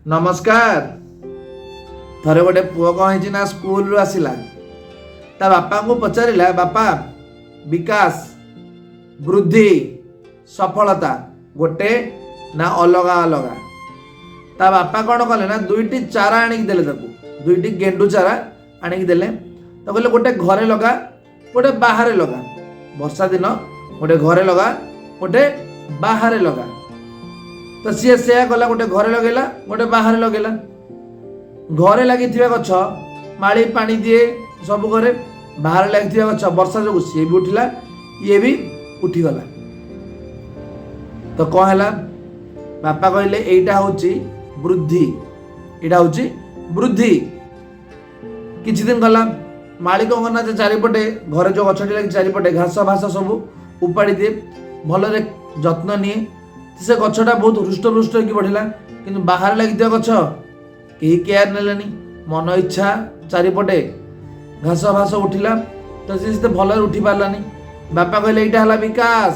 ନମସ୍କାର। ଥରେ ଗୋଟେ ପୁଅ କ'ଣ ହେଇଛି ନା, ସ୍କୁଲରୁ ଆସିଲା, ତା ବାପାଙ୍କୁ ପଚାରିଲା, "ବାପା, ବିକାଶ, ବୃଦ୍ଧି, ସଫଳତା ଗୋଟେ ନା ଅଲଗା ଅଲଗା?" ତା ବାପା କ'ଣ କଲେ ନା, ଦୁଇଟି ଚାରା ଆଣିକି ଦେଲେ ତାକୁ। ଦୁଇଟି ଗେଣ୍ଡୁ ଚାରା ଆଣିକି ଦେଲେ। ତ କହିଲେ, "ଗୋଟେ ଘରେ ଲଗା, ଗୋଟେ ବାହାରେ ଲଗା। ବର୍ଷା ଦିନ, ଗୋଟେ ଘରେ ଲଗା, ଗୋଟେ ବାହାରେ ଲଗା।" ତ ସିଏ ସେୟା କଲା। ଗୋଟେ ଘରେ ଲଗେଇଲା, ଗୋଟେ ବାହାରେ ଲଗେଇଲା। ଘରେ ଲାଗିଥିବା ଗଛ ମାଳି ପାଣି ଦିଏ ସବୁ ଘରେ। ବାହାରେ ଲାଗିଥିବା ଗଛ ବର୍ଷା ଯୋଗୁଁ ସିଏ ବି ଉଠିଲା, ଇଏ ବି ଉଠିଗଲା। ତ କ'ଣ ହେଲା? ବାପା କହିଲେ, "ଏଇଟା ହେଉଛି ବୃଦ୍ଧି, ଏଇଟା ହେଉଛି ବୃଦ୍ଧି।" କିଛି ଦିନ ଗଲା। ମାଳି କ'ଣ କଲା ଯେ ଚାରିପଟେ, ଘରେ ଯେଉଁ ଗଛଟି ଲାଗି ଚାରିପଟେ ଘାସ ଫାସ ସବୁ ଉପାଡ଼ି ଦିଏ, ଭଲରେ ଯତ୍ନ ନିଏ। ସେ ଗଛଟା ବହୁତ ହୃଷ୍ଟପୃଷ୍ଟ ହେଇକି ବଢ଼ିଲା। କିନ୍ତୁ ବାହାରେ ଲାଗିଥିବା ଗଛ କେହି କେୟାର ନେଲେନି। ମନ ଇଚ୍ଛା ଚାରିପଟେ ଘାସ ଫାସ ଉଠିଲା, ତ ସେ ସେତେ ଭଲରେ ଉଠି ପାରିଲାନି। ବାପା କହିଲେ, "ଏଇଟା ହେଲା ବିକାଶ।"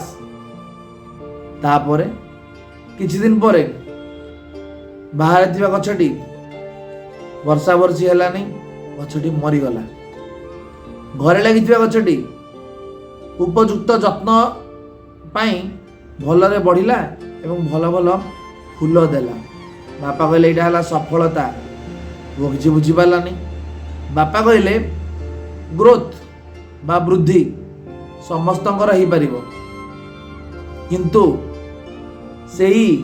ତାପରେ କିଛି ଦିନ ପରେ ବାହାରେ ଥିବା ଗଛଟି ବର୍ଷା ବର୍ଷି ହେଲାନି, ଗଛଟି ମରିଗଲା। ଘରେ ଲାଗିଥିବା ଗଛଟି ଉପଯୁକ୍ତ ଯତ୍ନ ପାଇଁ ଭଲରେ ବଢ଼ିଲା ଏବଂ ଭଲ ଭଲ ଫୁଲ ଦେଲା। ବାପା କହିଲେ, "ଏଇଟା ହେଲା ସଫଳତା।" ପୁଅ କିଛି ବୁଝିପାରିଲାନି। ବାପା କହିଲେ, "ଗ୍ରୋଥ୍ ବା ବୃଦ୍ଧି ସମସ୍ତଙ୍କର ହେଇପାରିବ, କିନ୍ତୁ ସେଇ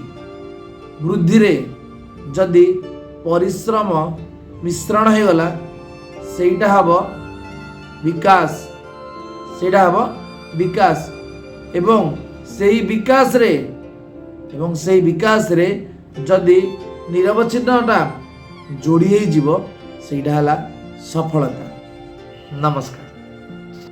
ବୃଦ୍ଧିରେ ଯଦି ପରିଶ୍ରମ ମିଶ୍ରଣ ହେଇଗଲା, ସେଇଟା ହେବ ବିକାଶ, ସେଇଟା ହେବ ବିକାଶ। ଏବଂ ସେଇ ବିକାଶରେ ଯଦି ନିରବଚ୍ଛିନ୍ନଟା ଯୋଡ଼ି ହେଇଯିବ, ସେଇଟା ହେଲା ସଫଳତା।" ନମସ୍କାର।